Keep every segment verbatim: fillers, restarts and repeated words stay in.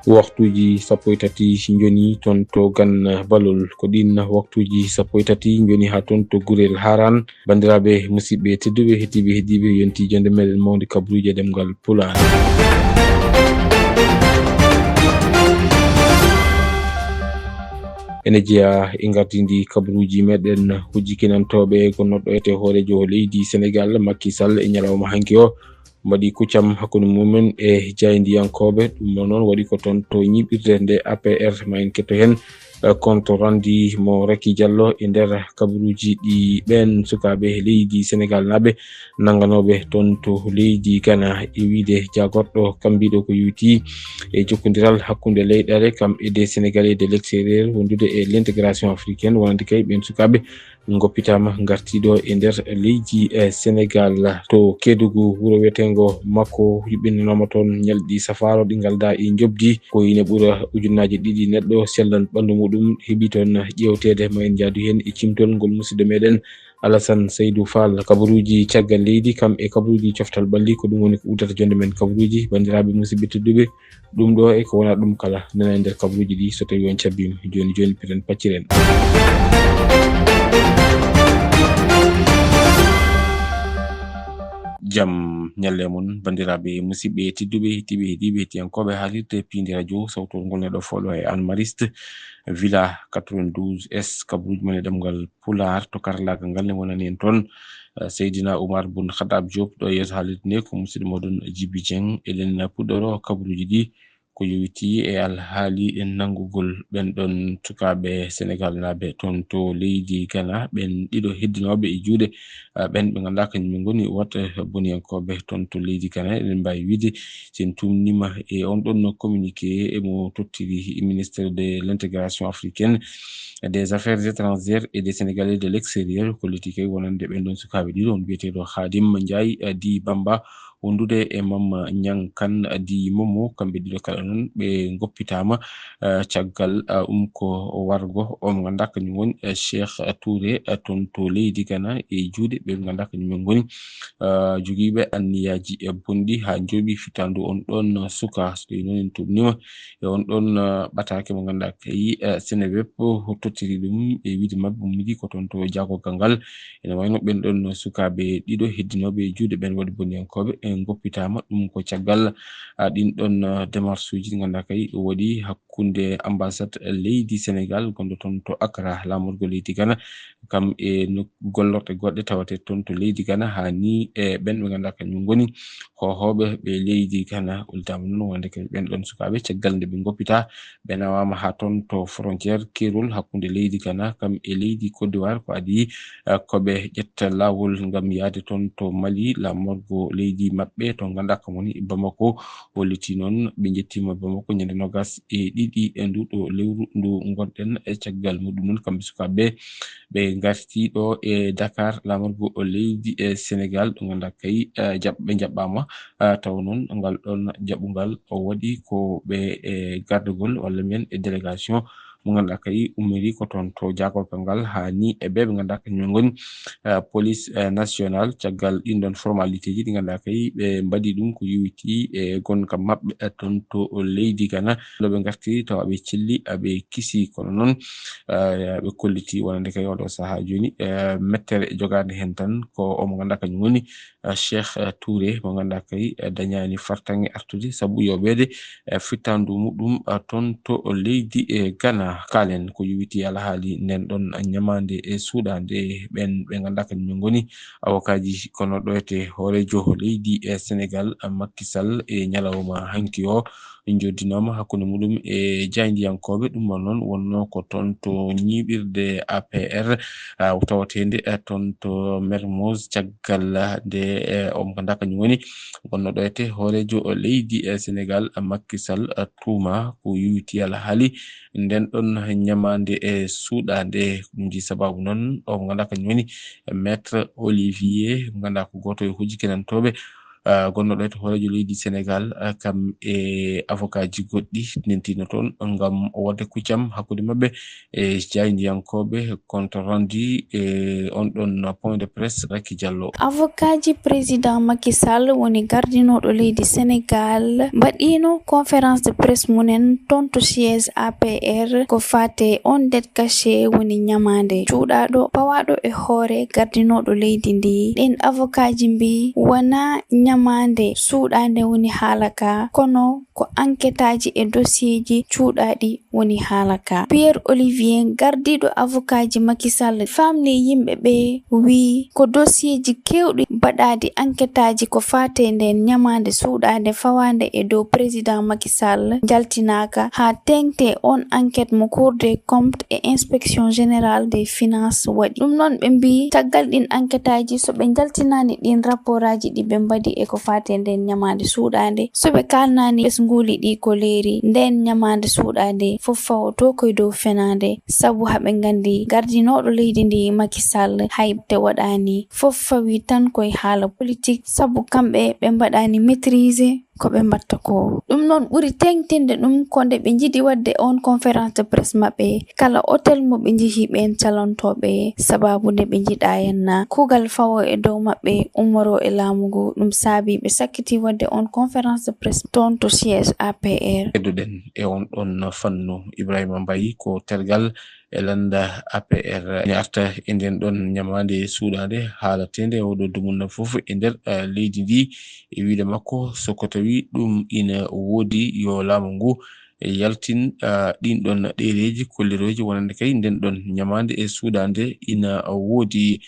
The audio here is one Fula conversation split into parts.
Waktuuji sappo e tati njoni toon to Ganna Balol. Ko ɗiin waktuuji sappo e tati njoni haa toon to Gurel Haaraan. Banndiraaɓe, musidɓe tedduɓe, heɗiiɓe, heɗiiɓe, yontii jonde meɗen mawde kabaruuji e ɗemngal Pulaar. Ene jeyaa e ngardiindi kabaruuji meɗen, hujjikinantooɓe gonnooɗo etee hooreejo leydi Senegaal, Macky Sall, e ñalawma hanki o mbaɗi kuccam hakkunde mumen e jaayndiyankooɓe. Ɗum noon waɗi ko toon to ñiiɓirde nde A P R, ma en ketto heen, eh, compte rendu mo Racky Diallo e nder kabaruuji ɗi ɓeen sukaaɓe leydi Senegaal naaɓe nannganooɓe toon to leydi Ghana, e wiyde jaagorɗo kambiiɗo ko yowiti e jokkondiral hakkunde leyɗeele kam e des Sénégalais de l'extérieur wondude e l'intégration africaine, wonande kay ɓeen sukaaɓe ngoppitaama ngartiiɗo e nder leydi, eh, Senegaal. To Kedugu, wuro wiyeteengo Makko, yuɓɓinanaama toon ñalɗi safaaro ɗi ngaldaa e njoɓdi. Ko ine ɓura ujunnaaje ɗiɗi neɗɗo sellal ɓanndu muɗum heɓi toon ƴeewteede. Ma en njaadu heen e cimtol ngol musidɗo meɗen Alassane Seydou Fall. Kabaruuji caggal leydi kam e kabaruuji coftal ɓalli, ko ɗum woni ko uddata jonde men kabaruuji. Banndiraaɓe musidɓe tedduɓe, ɗum ɗo e ko wonaa ɗum kala nana e nder kabaruuji ɗi, so tawii on cabbiima. Jooni jooni, piren pacciren. Jam ñalle mon, banndiraaɓe musidɓe tedduɓe, heɗiiɓe, heɗiiɓe, heɗiyankooɓe haalirde Piindi Radio, sawtol ngol neɗɗo folo e Anne Mariste, Villa quatre-vingt-douze S, kabaruuji mon e ɗemngal Pulaar, to karallaagal ngal ne wonani en toon, eh, Seydina Oumar Boun Khattab Diop, ɗo yeeso haalirde nde ko musidɗo mooɗon Djiby Dieng. Eɗen puɗɗoro kabaruuji ɗi ko yowiti e alhaali nanngugol ɓeen ɗoon sukaaɓe Senegaal naaɓe toon to leydi Ghana, ɓeen ɗiɗo heddinooɓe e juuɗe, eh, ɓeen ɓe ngannduɗaa kañum ngoni waɗɓe boniyankooɓe toon to leydi Ghana. Eɗen mbaawi wiyde, so en tuumniima e on ɗoon communiqué, emo tottiri ministère de l'intégration africaine, des affaires étrangères et des Sénégalais de l'extérieur, ko hollitii kay wonande ɓeen ɗoon sukaaɓe ɗiɗo, on biyeteeɗo Khadim Ndiaye, eh, Di Bamba, wondude e Mama Niang Kane, eh, Di Momo, kamɓe ɗiɗo kala noon ɓe ngoppitaama, eh, caggal, eh, ɗum ko wargo o mo ngannduɗaa kañum woni, eh, Cheikh Touré, eh, toon to leydi Ghana e juuɗe ɓe ngannduɗaa kañum en ngoni, eh, jogiiɓe anniyaaji, eh, bonɗi haa njooɓi fittaandu on ɗoon suka. So tawii noon en tuumniima e on ɗoon, eh, ɓataake mo ngannduɗaa kay, eh, Seneweb o tottiri ɗum e wiyde maɓɓe ummidi ko toon to jaagorgal ngal. Ene wayno ɓeen ɗoon sukaaɓe ɗiɗo heddinooɓe e juuɗe ɓeen waɗɓe boniyankooɓe, eh, ngoppitaama. Ɗum ko caggal, ah, ɗiin ɗoon, eh, démarche uji ɗi ngannduɗaa kay o waɗi hakkunde ambassade leydi Senegaal gonɗo toon to Accra, laamorgo leydi Ghana, kam e nok-, gollorɗe goɗɗe tawatee toon to leydi Ghana, haa ni e ɓeen ɓe ngannduɗaa kañum ngoni hoohooɓe ɓe leydi Ghana. Udditaama noon wonde kay ɓeen ɗoon sukaaɓe, caggal nde ɓe ngoppitaa, ɓe nawaama haa toon to frontière keerol hakkunde leydi Ghana kam e leydi Côte d'Ivoire. Ko adii, eh, ko ɓe ƴetta laawol ngam yahde toon to Mali, laamorgo leydi maɓɓe to ngannduɗaa kam woni Bamako. Hollitii noon ɓe njettiima Bamako ñande noogaas e ɗiɗi e nduɗo lewru ndu ngonɗen e caggal muɗum noon, kamɓe sukaaɓe ɓe ngarti ɗo e Dakar, laamorgo leydi e Senegaal, ɗo ngannduɗaa kay, eh, jaɓ-, ɓe njaɓɓaama, eh, taw noon ngal ɗoon jaɓungal o waɗi ko ɓe, eh, gardagol walla mbiyen e délégation mo ngannduɗaa kay ummiri ko toon to jaagorgal ngal, haa ni e ɓe ɓe ngannduɗaa kañum ngoni, eh, police, eh, nationale. Caggal ɗiin ɗoon formalité ji ɗi ngannduɗaa kay ɓe mbaɗi ɗum ko yowiti e gonka maɓɓe, eh, toon to leydi Ghana. Ɗo ɓe ngarti tawa ɓe celli, eh, ɓe kisi, kono noon, eh, ɓe kolliti wonande kay oɗo sahaa jooni, eh, mettere jogaande heen tan ko o mo ngannduɗaa kañum woni, eh, Cheikh, eh, Touré mo ngannduɗaa kay, eh, dañaani fartaŋŋe artude sabu yoɓeede, eh, fittaandu muɗum, eh, toon to leydi e Ghana. Kaalen ko yowiti alhaali ndeen ɗoon ñamaande e suuɗaande ɓeen ɓe ngannduɗaa kañum ngoni awokaaji, kono ɗo etee hooreejo leydi e Senegaal, eh, Macky Sall, e ñalawma hanki o njoddinooma hakkunde muɗum e jaayndiyankooɓe. Ɗum ɗoon noon wonnoo ko toon to ñiiɓirde A P R, ah, tawateende, eh, toon to Mermoz, caggal nde, eh, o mo ngannduɗaa kañum woni wonnoo ɗo etee hooreejo leydi, eh, Senegaal, eh, Macky Sall, eh, tuuma ko yowiti alhaali ndeen ɗoon ñamaande e suuɗaande. Ɗum ji sababu noon o mo ngannduɗaa kañum woni Maître Olivier, mo ngannduɗaa ko gooto e hujjikinantooɓe ah, gonnooɗo e to hooreejo leydi Senegal, ah, kam e avocatji goɗɗi nentino toon ngam waɗde kuccam hakkunde maɓɓe e jaayndiyankooɓe. Compte rendu e on ɗon point de presse, Racky Diallo. Avocatji président Macky Sall woni gardinooɗo leydi Senegal mbaɗiino conférence de presse mumen toon to siège A P R ko faate on dette cachée woni ñamaande cuuɗaaɗo pawaaɗo e hoore gardinooɗo leydi ndi. Ɗin avocatji mbi wonaa ñamaande suuɗaande woni haala ka, kono ko anketaaji e dosieeji cuuɗaaɗi woni haala ka. Pierre Olivier, gardiiɗo avocatji Macky Sall, faamni yimɓe ɓe, wii ko dosieeji keewɗi mbaɗaaɗi anketaaji ko faate nden ñamaande suuɗaande fawaande e dow président Macky Sall njaltinaaka haa teeŋte on enquête mo Cour des comptes e Inspection générale des finances waɗi. Ɗum noon ɓe mbi caggal ɗin enquêtaaji, so ɓe njaltinaani ɗin rapportaaji ɗi ɓe mbaɗi e ko faate nden ñamaande suuɗaande, so ɓe kaalnaani ɓesnguuli ɗi ko leeri, nden ñamaande suuɗaande fof fawoto koye dow fenaande, sabu haɓe nganndi gardinooɗo leydi ndi Macky Sall hay te waɗaani, fof fawi tan koye haala politique, sabu kamɓe ɓe mbaɗaani maîtriser ko ɓe mbatta ko. Ɗum noon ɓuri teeŋtinde ɗum ko nde ɓe njiɗi waɗde on conférence de presse maɓɓe, kala hôtel mo ɓe njehi ɓeen calontooɓe, sababu nde ɓe njiɗaa henna kuugal fawo e dow maɓɓe ummoroo e laamu ngu, ɗum saabi ɓe sakkiti waɗde on conférence de presse toon to siège A P R. Heddoɗen e on ɗon fannu, Ibrahima Mbaye ko tergal e lannda A P R. Ene arta e nden ɗon ñamaande suuɗaande haalateende e oɗo dumunna fof e nder, eh, leydi ndi. E wiide makko, so ko tawi ɗum ina woodi, yo laamu ngu yaltin, eh, ɗin ɗon ɗereeji kollirooji wonande kay nden ɗon ñamaande e suuɗaande ina woodi.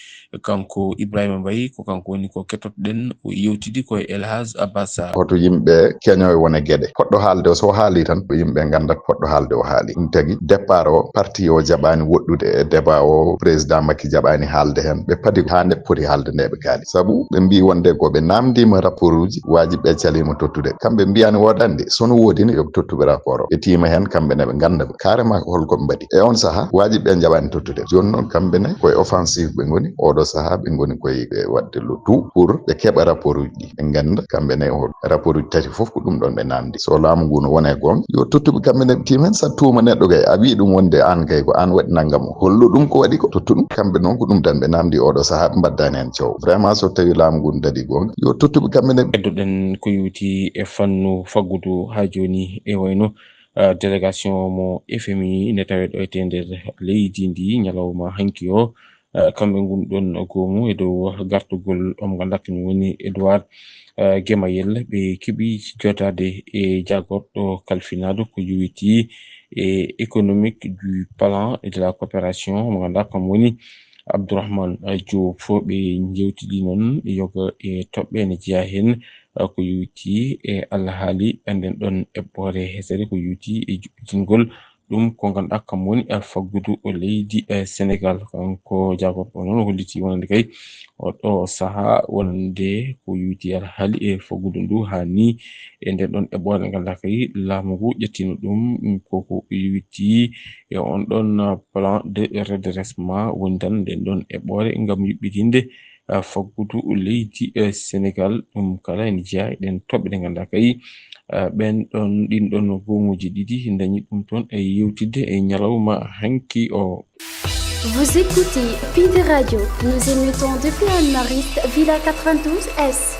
Kanko Ibrahima Mbaye, ko kanko woni ko kettotoɗen, o yewtidi ko e El Hadj Abbas Sarr. Hoto yimɓe keño e wone geɗe. Poɗɗo haalde o, so o haali tan, ko yimɓe nganndat poɗɗo haalde o haali. Ɗum tagi, départ o, parti o jaɓaani woɗɗude e débat o, président Macky jaɓaani haalde heen. Ɓe padi haa nde poti haalde nde ɓe kaali. Sabu ɓe mbii wonde ko ɓe naamndiima rapport uji, waaji ɓe caliima tottude. Kamɓe mbiyaani woodani de, so no woodi ne, yo ɓe tottu ɓe rapport o. Ɓe tiima heen, kamɓe ne ɓe ngannda carrément ko holko ɓe mbaɗi. E on saha, waaji ɓe njaɓaani tottude. Jooni noon, kamɓe ne koye offensive ɓe ngoni. Oɗo saha ɓe ngoni koye, ɓe waɗde le tout pour ɓe keɓa rapport uji ɗi. Ɓe ngannda kamɓe ne o rapport uji tati fof ko ɗum ɗon ɓe naamndi. So laamu ngu no wona e goonga, yo tottu ɓe kamɓe ne ɓe tiima heen. Sa tuuma neɗɗo kay, a wii ɗum wonde aan kay ko aan waɗi nanngam o. Hollu ɗum ko waɗi ko, tottu ɗum. Kamɓe noon ko ɗum tan ɓe naamndi oɗo saha, ɓe mbaddaani heen coow. Vraiment, so tawi laamu ngu no daɗi goonga, yo tottu ɓe kamɓe ne. Heddoɗen ko yowiti e fannu faggudu haa jooni e wayno ah, délégation mo F M I ne tawee ɗo e nder leydi ndi ñalawma hanki o. Ah, kamɓe ngun ɗon goomu e dow gartugol mo ngannduɗaa kañum woni Edouard, ah, Gemayel. Ɓe keɓi jotaade e jaagorɗo kalfinaaɗo ko yowiti e économique du plan et de la coopération mo ngannduɗaa kam woni Abdourahmane Diouf. Ɓe njewtidi noon yoga e toɓɓe ne jeyaa heen, ah, ko yowiti e alhaali nden ɗon eɓɓoore hesere ko yowiti e juɓɓitingol ɗum ko ngannduɗaa kam woni, ah, faggudu o leydi, eh, Senegal. Kanko jaagorɗo o noon o holliti wonande kay oɗo saha wonande ko yowiti alhaali e faggudu ndu haa ni e nden ɗon eɓɓoore ngannduɗaa kay laamu ngu ƴettino ɗum ko ko yowiti e on ɗon plan de redressement woni tan nden ɗon eɓɓoore ngam yuɓɓitinde, ah, faggudu leydi, eh, Senegal. Ɗum kala ene jeyaa e ɗen toɓɓe ɗe ngannduɗaa kay, ah, ɓen ɗon, ɗin ɗon goomuuji ɗiɗi ndañi ɗum toon e yewtidde e ñalawma hanki o. Vous écoutez Pide Radio. Nous émettons depuis Anne-Mariste, Villa quatre-vingt-douze S.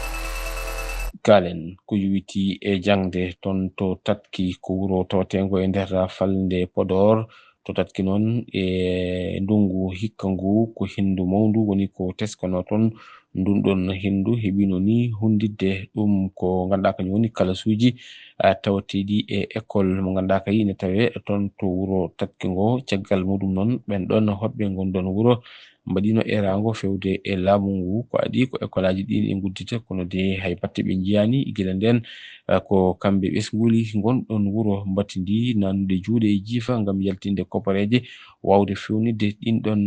Kaalen ko yowiti e jaŋde toon to Tatki, ko wuro taweteengo e nder falnde Podor. To Tatki noon, e ndunngu hikka ngu, ko henndu mawndu woni ko teskanoo toon. Ndun ɗon henndu heɓino ni hunnditde ɗum ko ngannduɗaa kañum woni kalasuuji, ah, tawateeɗi e école mo ngannduɗaa kay ine tawee toon to wuro Tatki ngo. Caggal muɗum noon, ɓen ɗon hoɗɓe ngon ɗon wuro mbaɗino eeraango fewde e laamu ngu. Ko adii ko ekolaaji ɗin e nguddita, kono de hay batte ɓe njiyaani. Gila nden, eh, ko kamɓe ɓesnguuli ngon ɗon wuro mbattindi nanude juuɗe e jiifa ngam yaltinde koporeeje, waawde fewnitde ɗin ɗon,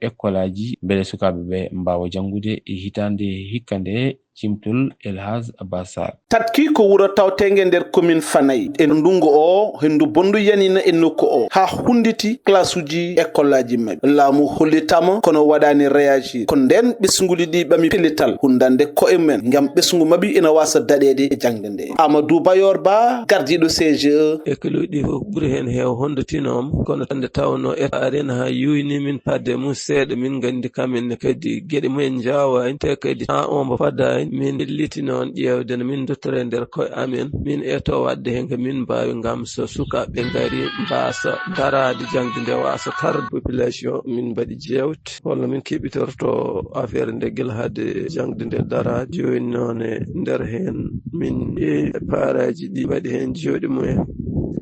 eh, ekolaaji, mbele sukaaɓe ɓe mbaawa janngude e hitaande hikka nde. Cimtol El Hadj Abbas Sarr. Tatki ko wuro tawteenge nder commune Fanay. E ndungu o, henndu bonndu yanino e nokku o, haa hunnditi classe uji e kollaaji maɓɓe. Laamu hollitama, kono waɗaani réagir. Ko ndeen ɓesnguuli ɗi ɓami pellital, hunndande ko'e mumen, ngam ɓesngu maɓɓe ina waasa daɗeede e jaŋde nde. Amadou Bayor Ba, gardiiɗo C G E. E kilo ɗi fof ɓuri heen heew honndo tinooma, kono tande tawnoo Etat arena haa yuuyni min padde mum seeɗa, min nganndi kamen ne kadi geɗe mumen njaawaani, te kadi haa o mbo fadaani, min pelliti noon ƴeewde no min ndottore nder koye amen, min eto waɗde heen ko min mbaawi ngam so sukaaɓe ngari mbaasa daraade jaŋde nde waasa tarde population. Min mbaɗi jeewte, holno min keɓitorto affaire nde gila hade jaŋde nde daraade. Jooni noon e nder heen min ƴeewi paraaji ɗi mbaɗi heen jooɗi mumen.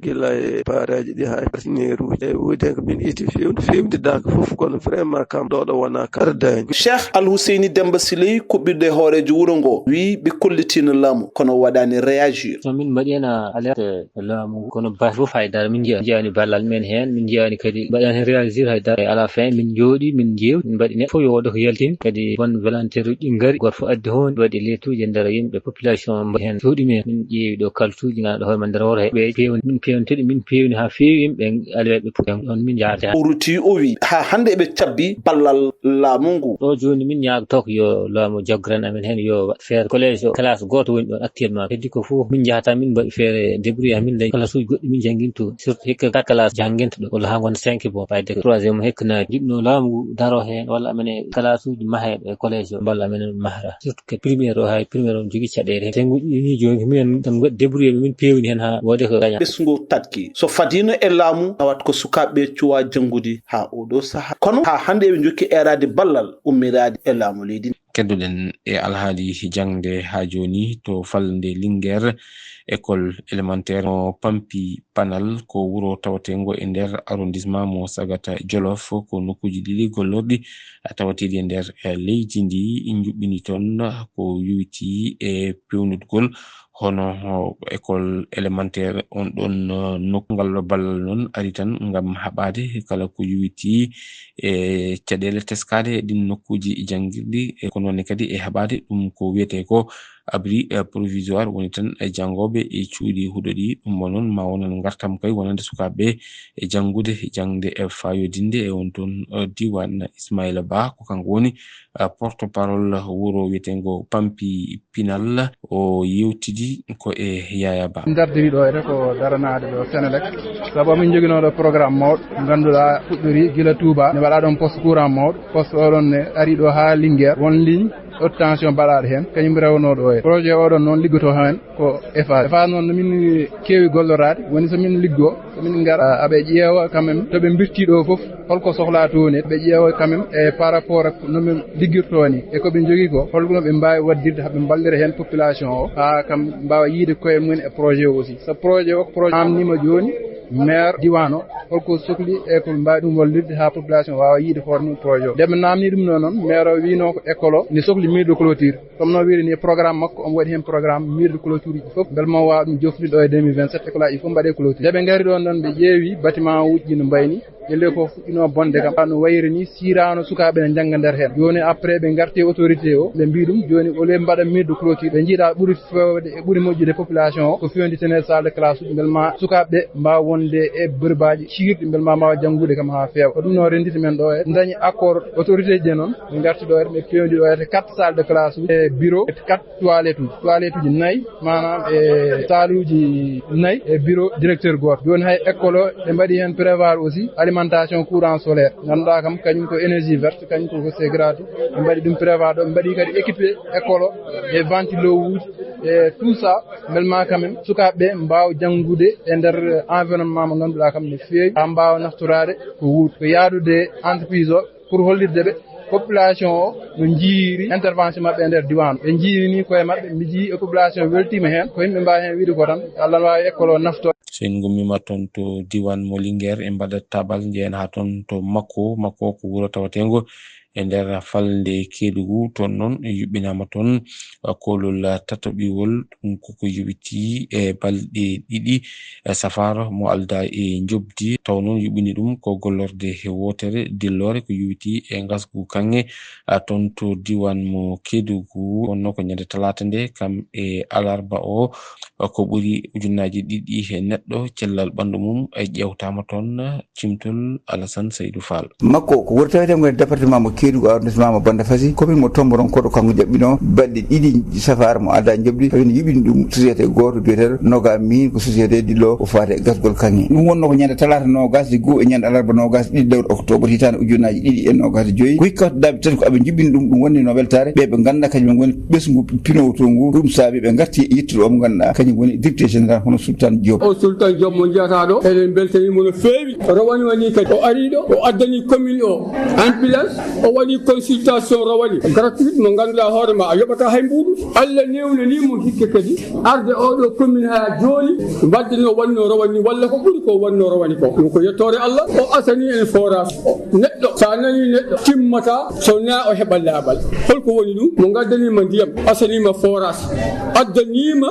Gila e paraaji ɗi haa e partenaire uji. E wodi heen ko min itti fewde, fewde daaka fof, kono vraiment kam ɗo ɗo wona kardani. Cheikh Al Husseini Demba Siley, kuɓɓirde hooreejo wuro ngo, wi ɓe kollitiino laamu, kono waɗaani réagir. So min mbaɗi heen alerte laamu ngu, kono basi fof hay dara min njiya-, njiyaani ballal men heen, min njiyaani kadi mbaɗi heen réagir hay dara. E à la fin min njooɗi, min njeew, min mbaɗi neɗɗo fof yo wodo ko yaltini, kadi won volontaire uji ɗi ngari, goto fof addi heen, waɗi lettuuji e nder yimɓe population mbaɗi heen cuuɗi men. Min ƴeewi ɗo kaltuuji ngannduɗaa hoore ma nder hoto he, ɓe peewni, min peewnitude, min peewni haa feewi yimɓe alweɓe pour ɗon min njaarde haa. O ruti o wi, haa hannde eɓe cabbi ballal laamu ngu. Ɗo jooni min ñaagotoo ko yo laamu jaggoran amen heen, yo waɗ feere. Collège o, classe gooto woni ɗon actuellement. Heddi ko fof min njahata, min mbaɗi feere débrouillé, min dañi classe uji goɗɗi min jannginto. Surtout hikka quatre classe jannginta ɗo, walla haa ngon cinq, bon, fayde ko troisième hikka naati. Jiɗno laamu ngu daro heen, walla amen e classe uji maheeɓe e collège o, mballa amen mahra. Surtout que primaire o, hay primaire o jogii caɗeele heen. Senguji ɗi ni jooni ko minen tan waɗi débrouillé, min peewni heen haa wooda ko gaña. Ɓesngu tatki. So fadiino e laamu, tawat ko sukaaɓe cuwa janngude haa oɗo sahaa. Kono haa hannde eɓe njokki eeraade ballal ummiraade e laamu leydi. Keddoɗen e alhaali jaŋde haa jooni to falnde Linguère, école élémentaire mo Pampi Panal, ko wuro tawateengo e nder arrondissement mo Sagata Jolof, ko nokkuuji ɗiɗi gollorɗi tawateeɗi e nder, eh, leydi ndi, njuɓɓini toon ko yowitii e peewnitgol hono, o, école élémentaire on ɗon, o, nokku. Ngal ɗo ballal noon ari tan ngam haɓaade kala ko yowitii e caɗeele teskaaɗe e ɗin nokkuuji janngirɗi, e ko noon ne kadi e haɓaade ɗum ko wiyetee ko abri, eh, provisoire, woni tan, eh, janngooɓe e cuuɗi huɗo ɗi. Ɗum mo noon ma wonan ngartam kay wonande sukaaɓe e janngude, jaŋde e faayodinde e on toon, eh, diiwaan. Ismaila Ba ko kanko woni, eh, porte-parole wuro wiyeteengo Pampi Pinal, o yewtidi ko e Yaya Ba. Darde wi ɗo ete ko daranaade ɗo Senelec, sabu amin njoginoo ɗo programme mawɗo, ngannduɗaa fuɗɗori gila Touba, ne waɗa ɗon poste courant mawɗo, poste oɗon ne ari ɗo haa Linguère, won ligne haute tension mbaɗaaɗo heen, kañum rewnoo ɗo e. Projet oɗon noon liggotoo heen ko Eiffage. Eiffage noon no min keewi golloraade, woni so min liggoo, so min ngara, aɓe ƴeewa quand même to ɓe mbirti ɗo fof, holko sohlaa toon e, ɓe ƴeewa quand même e par rapport ak no min liggirtoo ni, e ko ɓe njogii ko, holko no ɓe mbaawi waɗdirde haa ɓe mballira heen population o, haa kam mbaawa yiide koye mum e projet o aussi. So projet o ko projet amnima jooni, maire diiwaan o, holko sokli e ko ɓe mbaawi ɗum wallirde haa population o waawa yiide hoore mum projet o. Nde ɓe naamni ɗum ɗo noon, maire o wiino ko école o ne sokli mur de clôture. Comme no wiiri ni, programme makko, omo waɗi heen programme mur de clôture uji fof, mbele mo waawa ɗum joftude ɗo e deux mille vingt-sept, école aji fof mbaɗe clôture. Nde ɓe ngari ɗon ɗon, ɓe ƴeewi bâtiment uji ɗi no mbayni, e ley ko fuɗɗino bonde kam, no wayri ni, sirano sukaaɓe ne njannga nder heen. Jooni après ɓe ngarti autorité o, ɓe mbi ɗum, jooni au lieu mbaɗa mur de clôture, ɓe njiɗa ɓuri fewde e ɓuri moƴƴude population o, ko fewnditene salle de classe uji, mbele ma sukaaɓe mbaawa wonde e bërbaji ciirɗi, mbele ma mbaawa janngude kam haa feewa. Ko ɗum noon rennditi men ɗo e, dañi accord autorité ji noon, ɓe ngarti ɗo e, ɓe fewndi ɗo e quatre salle de classe uji, e bureau, e quatre toilette uji, toilette uji nayi, maanaam e salle uji nayi, e bureau directeur gooto. Jooni hay école o, ɓe mbaɗi heen prévoir aussi alimentation courant solaire. Ngannduɗaa kam, kañum ko énergie verte, kañum ko, ko c'est gratuit. Ɓe mbaɗi ɗum prévoir ɗo, ɓe mbaɗi kadi équipé école o, e ventilo uji, e tout ça, mbele ma quand même sukaaɓe ɓe mbaawa janngude e nder environnement mo ngannduɗaa kam ne feewi, haa mbaawa naftoraade ko wuuɗi. Ko yaadude entreprise o, pour hollirde ɓe population o no njiiri intervention maɓɓe e nder diiwaan. Ɓe njiiri ni koye maɓɓe, mi jii e population weltiima heen, ko yimɓe mbaawi heen wiide ko tan, Allah no waawi école o nafto. So en ngummiima toon to diiwaan mo Linguère, en mbaɗat taaɓal, njehen haa toon to Makko. Makko ko wuro tawateengo e nder falnde Keedugu. Toon noon yuɓɓinaama toon, eh, koolol tataɓiwol, ɗum koko yowitii e balɗe ɗiɗi, eh, safaara mo aldaa e njoɓdi. Taw noon yuɓɓini ɗum ko gollorde he wootere dilloore ko yowitii e ngasgu kaŋŋe, ah, toon to diiwaan mo Keedugu. Wonnoo ko ñande talaata nde, kam e alarba o, ko ɓuri ujunnaaji ɗiɗi he neɗɗo cellal ɓanndu mum, e ƴeewtaama toon. Cimtol Alassane Seydou Fall. Makko ko wuro tawetee ngo e département mo Keedugu, arrondissement mo Bandafassi, commune mo Tomboronkoto, kanko jaɓɓinoo balɗe ɗiɗi safaara mo aldaa njoɓdi, tawi ne yuɓɓini ɗum société gooto biyeteeɗo Noga Min, ko société dillo ko faati e gasgol kaŋŋe. Ɗum wonnoo ko ñande talaata noogaas e goo e ñande alarba noogaas e ɗiɗi lewru octobre hitaande ujunnaaji ɗiɗi e noogaas e joy. Ko hikka daaɓi tati ko aɓe njuɓɓini ɗum, ɗum wonnoo weltaare ɓe ɓe ngannduɗaa kañum ngoni ɓesngu pinoowo to ngu. Ɗum saabi ɓe ngarti e yettude o mo ngannduɗaa kañum woni directeur général hono Sultan Diop. O Sultan Diop mo njiyata ɗo, eɗen mbeltanii mo no feewi. O rowani woni kadi, o ari ɗo, o addani commune o ambulance, o waɗi consultation rowani gratuite mo ngannduɗaa hoore ma a yoɓata hay mbuuɗu. Allah newnanii mo hikke kadi arde oɗo commune haa jooni, mbadde no wannoo rowani walla ko ɓuri ko wannoo rowani ko. Ɗum ko yettoore Allah, o asani en forage. O neɗɗo, so a nanii neɗɗo timmata so na o heɓa laaɓal. Holko woni ɗum? Mo ngaddaniima ndiyam, asaniima forage, addaniima,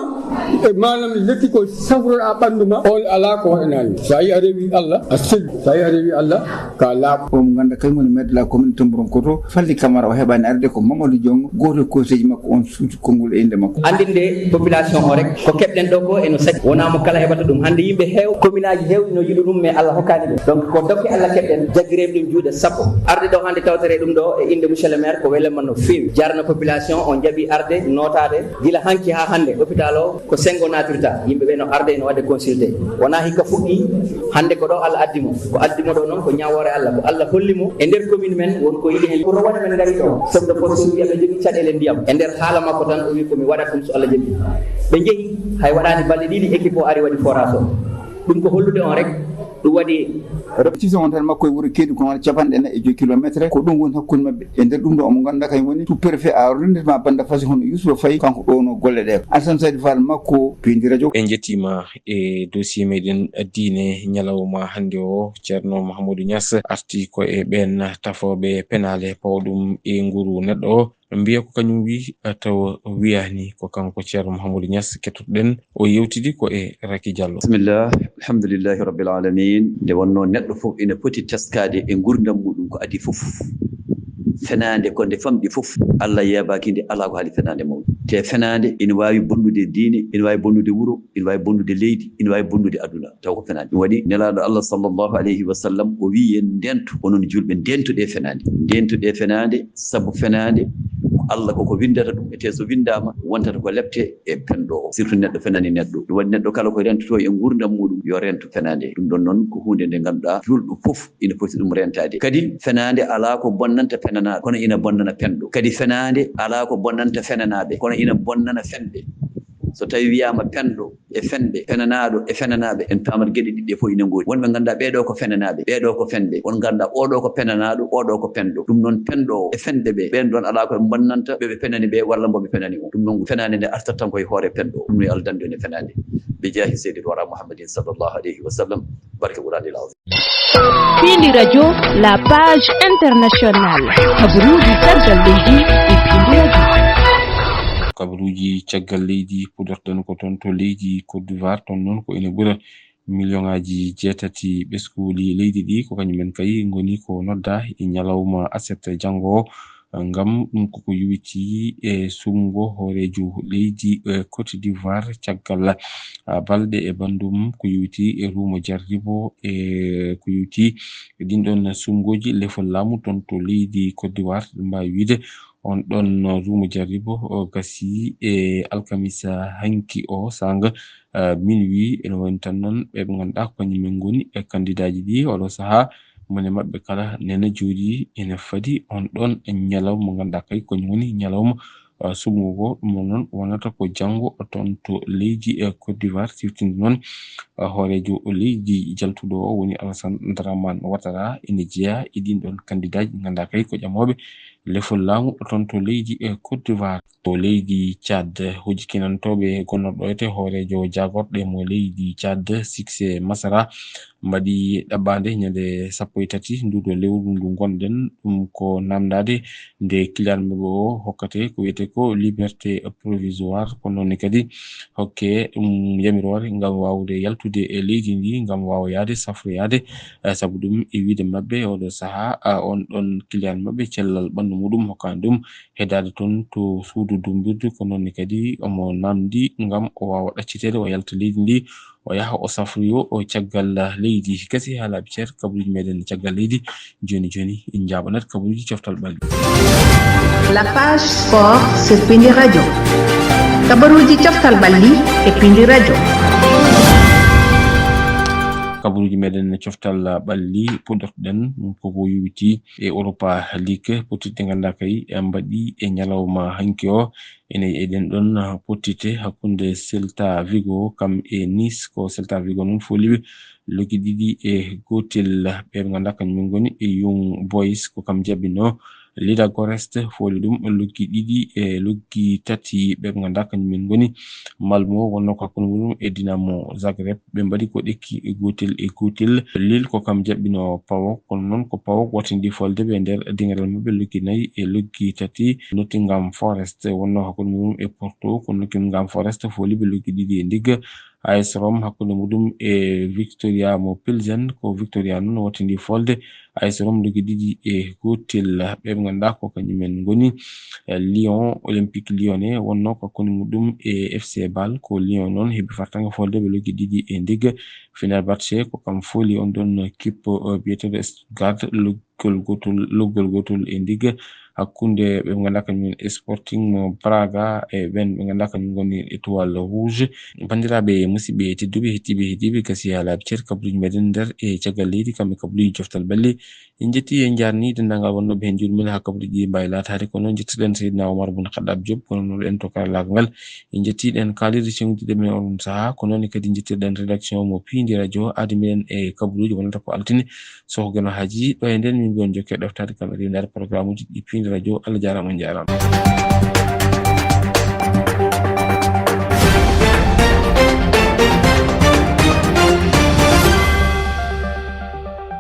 e maanaam lekki ko safroɗaa ɓanndu ma, on alaa ko waɗanaani. So a yi a rewi Allah, a selli. So a yi a rewi Allah, ka laaɓ. O mo ngannduɗaa kañum woni maire de la commune Tomboronkoto, Falli Camara, o heɓaani arde, ko Mamadou Diong, gooto e conseiller makko on suuti konngol e innde makko. Anndinde population o rek, ko keɓɗen ɗo ko eno saɗi. Wonaa mo kala heɓata ɗum. Hannde yimɓe heew, commune aji heewɗi no yiɗi ɗum, mais Allah hokkaani ɓe. Donc, ko dokke Allah keɓɗen, jaggireemi ɗum juuɗe sappo. Arde ɗo hannde tawtere ɗum ɗo e innde monsieur le maire, ko welamma no feewi. Jarna population on jaɓi arde, nootaade, gila hanki haa hannde. Hôpital o ko senngo naatirta, yimɓe ɓe no arde, no waɗde consulté. Wonaa hikka fuɗɗi, hannde ko ɗo Allah addi mo. Ko addi mo ɗo noon ko ñaawoore Allah, ko Allah holli mo e nder commune men won ko yiɗi heen. Ko rowani men ngari ɗo, chef de poste wiya ɓe jogii caɗeele ndiyam. E nder haala makko tan o wi ko mi waɗat ɗum so Allah jaɓi. Ɓe njehi, hay waɗaani balɗe ɗiɗi, équipe o ari waɗi forage o. Ɗum ko hollude on rek, ɗum waɗi. Ci on tan makko e wuro Keedugu ko wona capanɗe nayi e joy kilometre, ko ɗum woni hakkunde maɓɓe. E nder ɗum ɗo omo ngannduɗaa kañum woni sous-préfet arrondissement Bandafassi hono Youssoufa Faye, kanko ɗowno golle ɗe. Alassane Sadio Fall makko, Pindi Radio. En njettiima e dossier meɗen diine ñalawma hannde o. Ceerno Mahamadou Niass arti ko e ɓeen tafooɓe penaale pawa ɗum e nguru neɗɗo o. Mbiya ko kañum wi, tawa wiyaani ko kanko Ceerno Mahamadou Niass kettotoɗen. O yewtidi ko e Racky Diallo. Bismillah, alhamdulillahi rabbil alamin. Nde wonnoo neɗɗo fof ina foti teskaade e nguurndam muɗum ko adii fof. Fenaande ko nde famɗi fof, Allah yeebaaki nde, alaa ko haali fenaande mawɗo. Te fenaande ina waawi bonnude diine, ina waawi bonnude wuro, ina waawi bonnude leydi, ina waawi bonnude aduna, taw ko fenaande. Ɗum waɗi Nelaaɗo Allah sallallahu alayhi wa sallam o wii en ndeentu, onon juulɓe, ndeentuɗe fenaande. Ndeentuɗe fenaande, sabu fenaande ko Allah koko winndata ɗum, e te so winndaama wontata ko lepte e penɗo o, surtout neɗɗo fenani neɗɗo. Ɗum waɗi neɗɗo kala ko rentoto e nguurndam muɗum yo rento fenaande. Ɗum ɗon noon ko huunde nde ngannduɗaa juulɗo fof ina foti ɗum rentaade. Kadi fenaande alaa ko bonnanta fenanaaɗo, kono ina bonnana penɗo. Kadi fenaande alaa ko bonnanta fenanaaɓe, kono ina bonnana fenɓe. So tawi wiyaama penɗo e fenɓe, fenanaaɗo e fenanaaɓe, en paamat geɗe ɗiɗi ɗe fof ina ngoodi. Wonɓe ngannduɗaa ɓeeɗo ko fenanaaɓe, ɓeeɗo ko fenɓe. Won ngannduɗaa oɗo ko penanaaɗo, oɗo ko penɗo. Ɗum noon penɗo o e fenɓe ɓe, ɓeen ɗoon alaa ko ɓe bonnanta ɓe ɓe fenani ɓe walla mbo ɓe fenani o. Ɗum noon fenaande nde artat tan ko e hoore penɗo o. Ɗum no yo Allah danndu en e fenaande. Bi jaahi Seydil Wara Muhammadin sallallahu alayhi wa sallam. Barke Qur'anil Azim. Pindi Radio, la page internationale. Kabaruuji caggal leydi e Pindi Radio. Kabaruuji caggal leydi, puɗorten ko toon to leydi Côte d'Ivoire. Toon noon ko ene ɓura miliyoŋaaji jeetati ɓeskuuli leydi ɗi. Ko kañum en kay ngoni ko nodda e ñalawma aset janngo o. Ngam ɗum koko yowitii e suɓngo hooreejo leydi, e Côte d'Ivoire caggal, a, balɗe e banndum ko yowitii e ruumo jarribo, e ko yowitii e ɗin ɗon suɓngooji lefol laamu toon to leydi Côte d'Ivoire. Ɗum mbaawi wiyde on ɗon ruumo jarribo o gasi e alkamisa hanki o saanga, a, minuit. Ene woni tan noon ɓe ɓe ngannduɗaa ko kañum en ngoni e kandidaaji ɗi oɗo sahaa. Mone maɓɓe kala nena jooɗi ene fadi on ɗon ñalawma mo ngannduɗaa kay ko woni ñalawma, a, suɓngo. Ɗum noon wonata ko janngo toon to leydi, e, Côte d'Ivoire, siftinde noon, a, hooreejo leydi jaltuɗo o woni Alassane Dramane Ouattara ene jeyaa e ɗin ɗon kandidaaji ɗi ngannduɗaa kay ko ƴamooɓe lefol laamu toon to leydi e Côte d'Ivoire. To leydi Tchad, hojkinantooɓe gonnorɗo e hooreejo jaagorɗe mo leydi Tchad, Succès Masra, mbaɗi ɗaɓɓaande ñande sappo e tati nduɗo lewru ndu ngonɗen, ɗum ko namdaade nde client maɓɓe o hokkate ko wiyetee ko liberté provisoire, ko noon kadi hokke ɗum yamiroore ngam waawde yaltude e leydi ndi, ngam waawa yahde safroyaade. Eh, sabu ɗum, e wiyde maɓɓe, oɗo sahaa, ah, on ɗon client maɓɓe, cellal ɓanndu muɗum hokkaani ɗum heedaade toon to suudu dummbirdu, ko noon ne kadi omo namndi ngam o waawa ɗacciteede, o yalta leydi ndi, o yaha o safroyo o caggal leydi. Gasi haalaaɓe ceer kabaruuji meɗen caggal leydi. Jooni jooni, en njaaɓanat kabaruuji coftal ɓalli. La page sport sur Pindi Radio. Kabaruuji coftal ɓalli e Pindi Radio. Kabaruuji meɗen coftal ɓalli, puɗɗortoɗen ko ko yowiti e Europa League, pottitte ngannduɗaa kay, eh, mbaɗi e ñalawma hanki o. Ene eɗen ɗon, ah, pottitte hakkunde Celta Vigo kam e Nice. Ko Celta Vigo noon fooli ɓe loggi ɗiɗi e gootel. Ɓe ɓe ngannduɗaa kañum en ngoni e Young Boys, ko kam jaɓɓino. Lida Gorest fooli ɗum loggi ɗiɗi e loggi tati. Ɓe ɓe ngannduɗaa kañum en ngoni Malmo, wonnoo ko hakkunde muɗum e Dinamo Zagreb. Ɓe mbaɗi ko ɗekki e gootel e gootel. Lille ko kam jaɓɓino PAOK, kono noon ko PAOK wattindi folde ɓe nder diŋgaral maɓɓe loggi nayi e loggi tati. Nottingham Forest wonnoo hakkunde muɗum e Porto, ko Nottingham Forest fooli ɓe loggi ɗiɗi e ndigga. A S Rome hakkunde muɗum e Victoria mo Pilsen, ko Victoria noon wattindi folde A S Rome loggi ɗiɗi e gootel. Ɓe ɓe ngannduɗaa ko kañum en ngoni, eh, Lyon, Olympique Lyonnais wonnoo ko hakkunde muɗum e F C Bâle, ko Lyon noon heɓi fartaŋŋe folde ɓe loggi ɗiɗi e ndigga. Fenerbahçe ko kam fooli on ɗon kippo, eh, biyeteeɗo Stuttgart, loggol gootol, loggol gootol e ndigga. Hakkunde ɓe ngannduɗaa kañum en Sporting mo Braga e ɓen ɓe ngannduɗaa kañum ngoni Étoile Rouge. Banndiraaɓe, musidɓe tedduɓe, heɗtiiɓe, heɗtiiɓe, gasi haalaaɓe ceer kabaruuji meɗen nder e caggal leydi, kamɓe kabaruuji coftal ɓalli. En njetti, en njaarni denndaangal wonnooɓe heen, njuurmina haa kabaruuji ɗi mbaawi laataade. Kono njettirɗen Seydina Omar Bun Khaddab Diop, kono noon en to karallaagal ngal. En njetti ɗen kaalirɗe ceŋɗiɗe men on sahaa, ko noon kadi njettirɗen rédaction mo Piindi Radio, aadi meɗen e kabaruuji wonata ko altine. Soho Geno Haaji, ɗo e nden min mbiyon jokke ɗoftaade kam e rewindaade programme uji ɗi Piindi Radio. Allah jaaraama, on njaaraama.